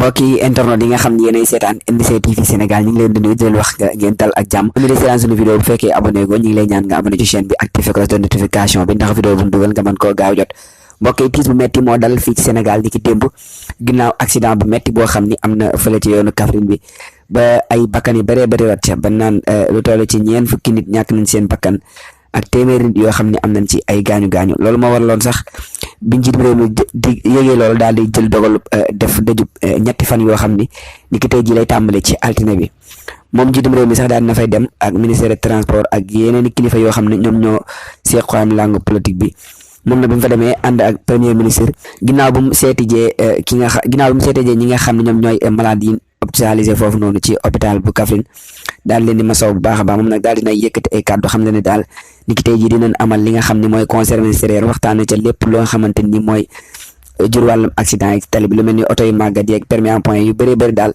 mbokk yi internet yi nga xam ne yéenay seetaan NDC TV Sénégal ñu ngi leen di nuyu di leen wax ngeen dal ak jàmm ñu di seetaan suñu vidéo bu fekkee abonné go ñu ngi lay ñaan nga abonné ci chaîne bi activé cloche de notification bi ndax vidéo bu ñu dugal nga mën koo gaaw jot mbokk yi tiis bu metti moo dal fii ci Sénégal di ki démb ginnaaw accident bu metti boo xam ni am na fële ci yoonu Kaffrine bi ba ay bakkan yu bëree bëri wat ca ba naan lu toll ci ñeen fukki nit ñàkk nañ seen bakkan ak téeméeri nit yoo xam ne am nañ ci ay gaañu-gaañu loolu moo waraloon sax bi njiit réew mi di yëgee loolu daal di jël dogalu def dëjub ñetti fan yoo xam ni ki tey ji lay tàmbale ci altine bi moom njiitum réew mi sax daal dina fay dem ak ministère de transport ak yeneen i kilifa yoo xam ne ñoom ñoo seqaam langue politique bi moom na bi mu fa demee ànd ak premier ministre ginnaaw bu mu seeti jee ñi nga xam ne ñoom ñooy malade yi hospitalisé foofu noonu ci hôpital bu Kaffrine daal leen di masaw bu baax a baax moom nag daal dina yëkkati ay kàddu xam ne daal ni ki tey jii dinañ amal li nga xam ne mooy conseil ministériel waxtaanee ca lépp loo xamante ni mooy jur wàllum accident yi tali bi lu mel ni oto yu màggat yeeg permis en point yu bëree bëri daal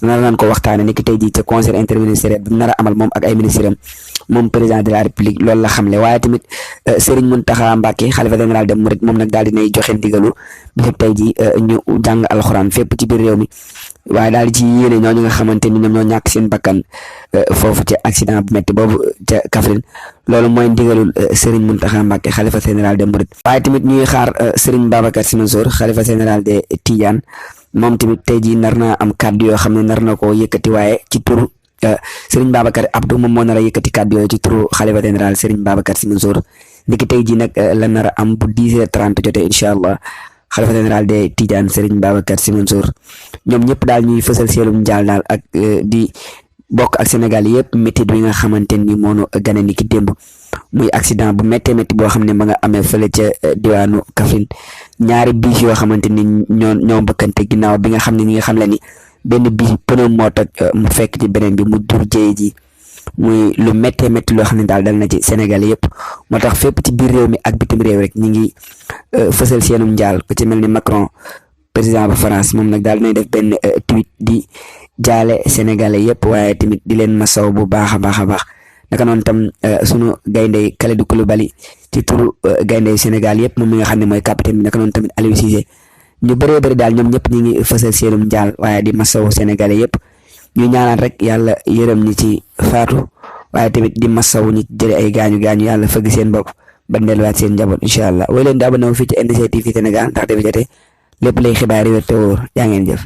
nar nañ ko waxtaanee ni ki tey jii ca conseil interministériel bi nar a amal moom ak ay ministres am moom président de la république loolu la xamle waaye tamit Serigne Mountakha Mbacké xalifa général des mourides moom nag daal dinay joxe ndigalu bi tey jii ñu jàng alxuraan fépp ci biir réew mi waaye daal di ci yéene ñooñu nga xamante ni ñoom ñoo ñàkk seen bakkan foofu ca accident bu metti boobu ca Kaffrine loolu mooy ndigalul Serigne Mountakha Mbacké xalifa général des mourides waaye tamit ñuy xaar Serigne Babacar Sy Mansour xalifa général des Tidiane moom tamit tey jii nar naa am kàddu yoo xam ne nar na koo yëkkati waaye ci turu Serigne Babacar Abdou moom moo nar a yëkkati kàddu yooyu ci turu xalifa général Serigne Babacar Sy Mansour ndiki tey jii nag la nar a am bu 10h30 jotee incha allah xalifa général des Tidiane Serigne Babacar Sy Mansour ñoom ñëpp daal ñuy fësal seenum njaal daal ak di bokk ak Sénégal yëpp métti bi nga xamante ni moonu gane ni ki démb muy accident bu méttee métti boo xam ne ma nga amee fële ca diwaanu Kaffrine ñaari biis yoo xamante ni ñoo bëkkante ginnaaw bi nga xam ne ñi nga xam le ni benn bii pneu moo toj mu fekk ci beneen bi mu dur jëye ji muy lu méttee métti loo xam ne daal dal na ci Sénégal yëpp moo tax fépp ci biir réew mi ak bitim réew rek ñi ngi fësal seenum njaal ku ci mel ni Macron président ba France moom nag daal dinay def benn tweet di jaale sénégalais yëpp waaye tamit di leen masaw bu baax a baax a baax naka noonu tam sunu gayndey Kalidou Koulibaly ci turu gayndey Sénégal yëpp moom mi nga xam ne mooy capitaine bi naka noonu tamit Aliou Cissé ñu bëree bëri daal ñoom ñëpp ñi ngi fësal seenum njaal waaye di masaw sénégalais yëpp ñu ñaanal rek yàlla yërëm ñi ci faatu waaye tamit di masaw ñi jële ay gaañu yàlla fëgg seen bopp ba delluwaat seen njaboot incha allah way leen di abonné fii ci NDC TV Sénégal ndax dafa jotee lépp lay xibaar yi wér te wóor yaa ngeen jëf